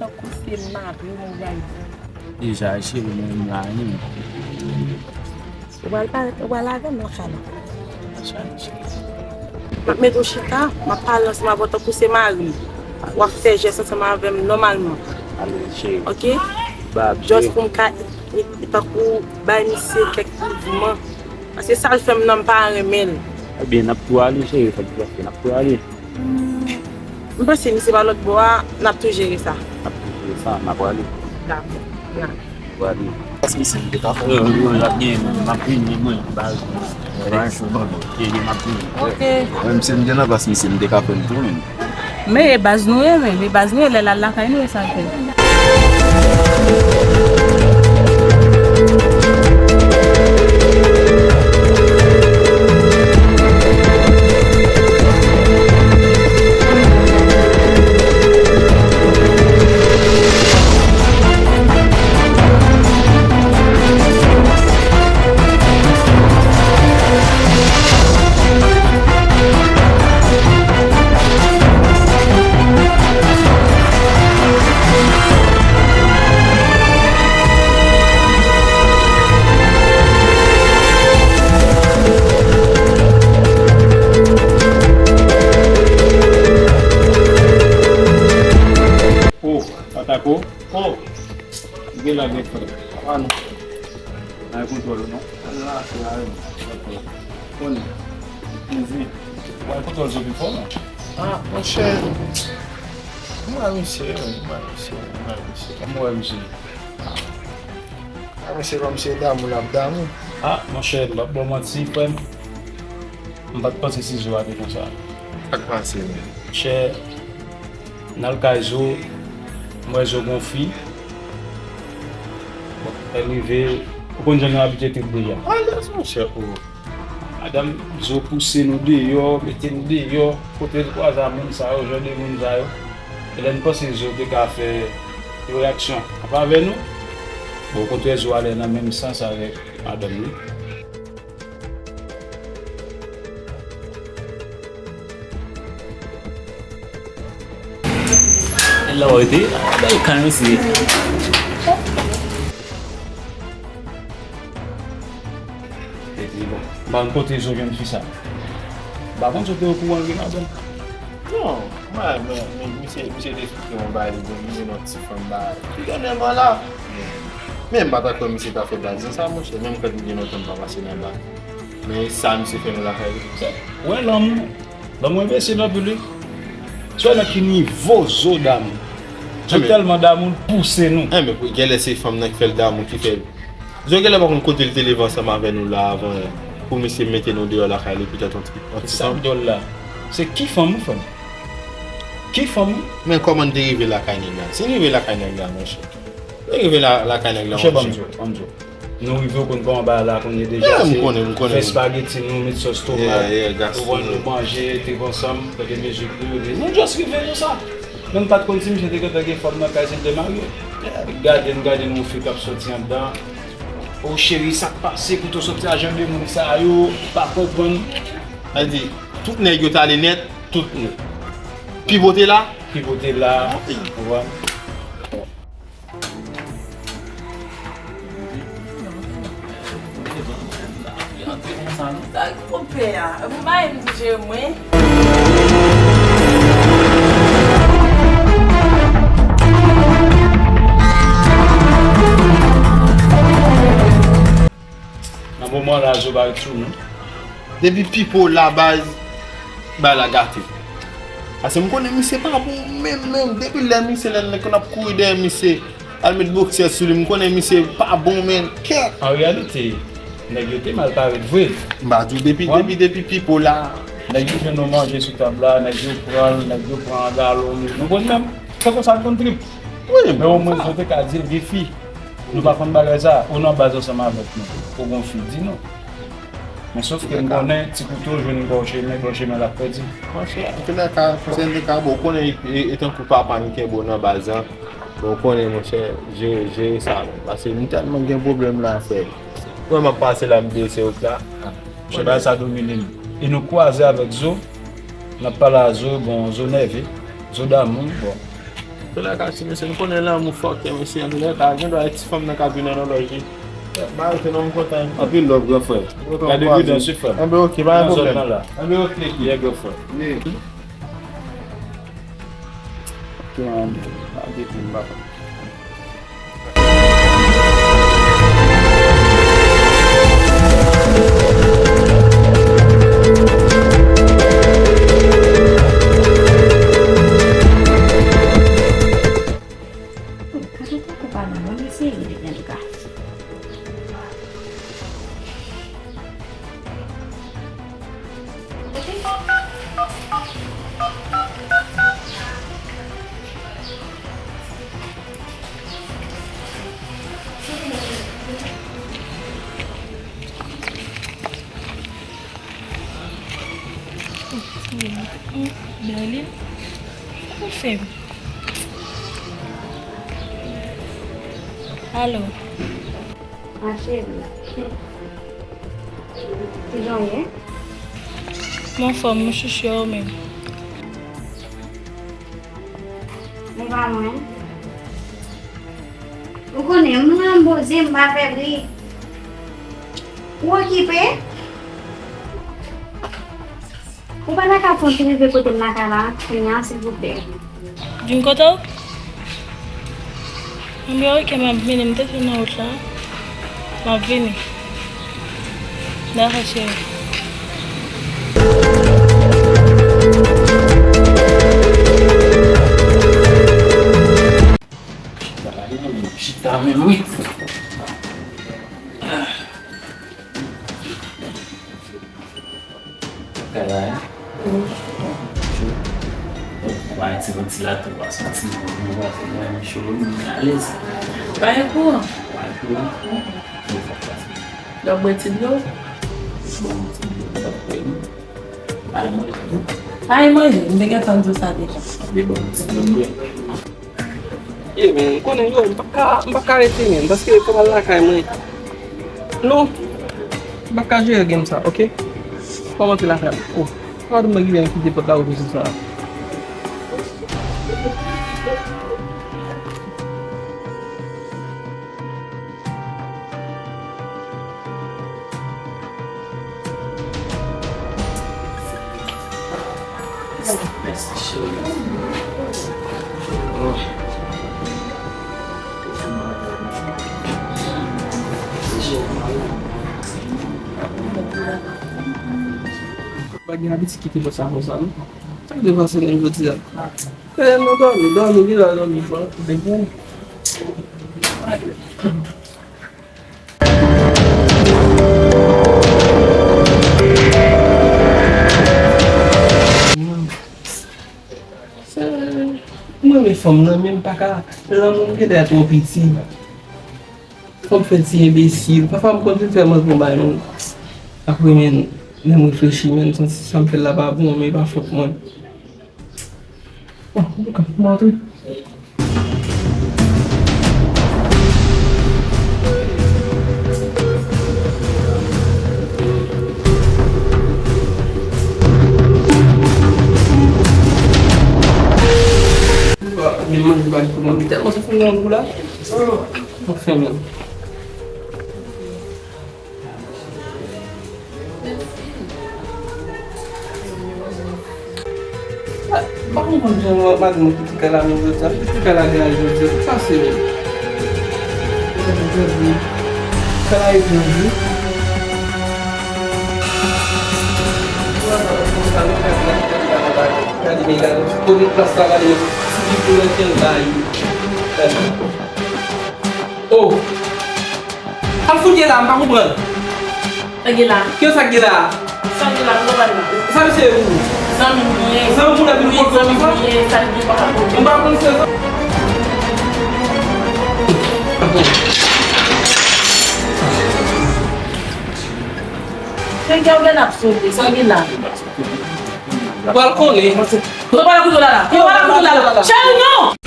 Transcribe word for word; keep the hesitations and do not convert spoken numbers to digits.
Tankou se mari m ou pral di. Deja, cheri, mwen menm la, wi. Ou pral parèt, ou pral avè m lakay la. M ap mete w chita, m ap pale ansanm avè w tankou se mari m. W ap fè jès ansanm avè m nòmalman. Ale, cheri. Oke? Ba, just pou m ka, tankou, bay misye kèk mouvman. Paske sa l fè m nan, m pa renmen l. Ebyen, n ap tou ale, cheri, sa k pase, n ap tou ale. M panse misye pa lòt bò a, n ap tou jere sa. N ap tou jere sa, n ap ale. Dakò. N ap ale. Baz, misye, m te ka fè. Yo, yo, l ap gen, m ap vini, mwen, baz. Baz, bon, ok, m ap vini. Ok. Mwen, misye, m gen nan plas, misye, m te ka fè l tou, menm. Men e baz nou ye, men e baz nou ye, lè l al lakay nou, e sa l fè. Oh, Patako. Oh. Gen la gen frè. Apa nou. Nan kontwòl ou non. Konnen. Mezi. Wè kontwòl sou pi fò non. Ah, monchè. M wè misye, m wè misye, m wè misye. Kòman w wè misye? Ah, misye kòmsi e damou l ap damou. Ah, monchè, m p ap ba w manti, frè m. M pa t panse si Zo a te konsa. Sa k pase menm? Monchè, n al kay Zo, m wè Zo gon fi. Bon, lè n rive, ou konn jan nou abitye trip deja. Alèz, monchè, o. Madanm Zo pouse nou deyò, mete nou deyò, kote l kwaze a moun sa yo, jan de moun sa yo. E lè n panse Zo te ka fè yon reyaksyon anfavè nou, bon, okontrè, Zo ale nan menm sans avèk madanm li. E la w rete, bèl kay mesye. Epi bon, m pa konn kote Zo jwenn fi sa. M pa konn si w te okouran l gen madanm. Non, mwen, mwen, men misye, misye te eksplike mwen bagay li gen, li gen yon ti fanm bagay. Ki dènyèman la? Men m pa ta kwè misye ta fè baz sa, monchè, menm kòd li gen lontan m pa pase nan baz. Men sa misye fè nou lakay li. Wè lanmou. Lanmou enbesil anpil wi. Sou wè nan ki nivo Zo damou. Zo tèlman damou, l pouse nou. Enben, pou genlè se fanm nan ki fè l damou, ki fè l. Zo genlè pa konn kote l te leve ansanm avè nou la avan, pou misye mete nou deyò lakay li, poutèt yon ti, yon ti fanm. Sa k dwòl la? Se ki fanm ou, frè m? Ki fanm ou? Men kòman n te rive lakay nèg la? Si n rive lakay nèg la, monchè. N rive la, lakay nèg la, monchè. Monchè, ban m di w, ban m di w. Nou rive, ou konn kòman bagay la konn ye deja, se fè espageti nou, met sòs tomat, ou konn nou manje, trip ansanm, tande mizik nou, epi nou just rive konsa. Men m pa t konn si misye te gentan gen fanm nan kay, si l te marye. Gade n, gade n, yon fi k ap sòti anndan. O cheri, sa k pase pou w sòti a jan de moun sa yo, pa konprann. Sa di, tout nèg yo t ale nèt, tout nèt. Pi bote la? Pi bote la. Ou konprann? Sa ki pou pè a? Epi w pa menm di jere mwen. Nan moman la, Zo pa ret sou nou. Depi Pipo la, baz, bay la gate. Paske m konnen misye pa bon menm, menm. Depi lè misye, lè n konn ap kouri dèyè misye, al met boksè sou li, m konnen misye pa bon, menm. Kèt! An reyalite, nèg yo te mal parèt vre. M pa di w, depi, depi, depi Pipo la. Nèg yo jwenn nou manje sou tab la, nèg yo pran l, nèg yo pran galon nou. Nou konn menm, se konsa n konn trip. Wi, men omwen, sa, Zo te ka di l gen fi. Nou pa konn bagay sa. Ou nan baz ansanm avèk nou. Ou gon fi, di nou. Men sòf ke m konnen ti kouto jwenn bò chemen, bò chemen l ap pèdi. Monchè, antoulèka, kouzen de Kabo, ou konnen e, e, e tankou papa m kenbe w nan baz lan. Bon, ou konnen, monchè, jere, jere sa, non. Paske m tèlman gen pwoblèm la, frè. Mwen, m ap pase la, m blese wout la. Monchè, bagay sa domine m. E nou kwaze avèk Zo, n ap pale a Zo, bon, Zo nève, Zo damou, bon. Antoulèka, ti mesye, nou konnen lanmou fòkè, mesye. Antoulèka, gen dwa e ti fanm nan k ap vin nan lòj li. Ba yo te non, m kontan. Anpil love, gran frè. Gade pridans wi, frè m. Enben, oke, pa gen pwoblèm. Nan zòn nan la. Enben, oke, oke. Yeah, gran frè. Yeah. Ok, man. Pa gen pwoblèm, papa. Gade tankou pa nòmal, mesye, li depi antouka. Berlin, sa pou fè m? Alo. Ma cheri. Kijan w ye? M anfòm, mon chouchou, e ou menm? Mwen pa mwen. Ou konnen, m nan poze, m pa fè bri. Ou okipe? Ou pa ta ka fè yon ti rive kote m lakay la, kounya, silvouplè? Vin kote w? Enben, oke, m ap vini. M te sou nan wout la. M ap vini. Dakò, cheri. Chita menm, wi. Kay la, hein? Wi. Cho. Bon, ba ti, ti la tou, pa soti, bon, bon, bon, cho, alèz. Pa gen kouran. Pa gen kouran. Bon, fòk pase. W ap bwè ti dlo? Bon, ti dlo, pa pwoblèm. Pa gen manje. Pa gen manje, m te gentan di w sa deja. Li bon, ti dlo bwè. Yeah, man, ou konnen, yo, m pa ka, m pa ka rete, man, paske fò m al lakay mwen. Non, m pa ka jere game sa, oke? Fò m antre lakay mwen. Oh, pa di mwen ki vin kite pòt la ouvri sou sa. Mèsi, cheri. Pa gen abitid kite pòt sa konsa, non. Sa k te pase menm jodi a? Kè nou dòmi, dòmi, li la dòmi, bon, depi. Sa, m renmen fanm nan, men m pa ka, lanmou m genlè twò piti. Fanm fè ti enbesil. Pafwa m konn vin fè manje yon bagay, men apre, men, lè m reflechi, men, m santi sa m fè l la pa bon, men e pa fòt mwen. Bon, antouka, m antre. Mwen manje bagay pou mwen, m tèlman soufri nan gou la. Mwen fè menm. M pa konprann jan madanm mwen kite kay la menm jodi a. M kite kay la dèyè jodi a. Sa k pase menm? Kay la etranj wi. Gade men gade. Kote plas la gade men. Si ki pou nan kèl bay. Gade. Oh! Sa l fout ye la, m pa konprann. Sa gen la? Ki sa k gen la? Sa gen la, m konprann la. Sa misye ye pou ou? Zanmi m li ye. Zanmi w la vin wi, zanmi m li ye, sa l gen pa konprann. M pa konn se zanmi. Nèg yo gen ap sote, sa gen la? Ou pral konnen. Ou pral konnen la la. Ou pral konnen la la. Cheri, non!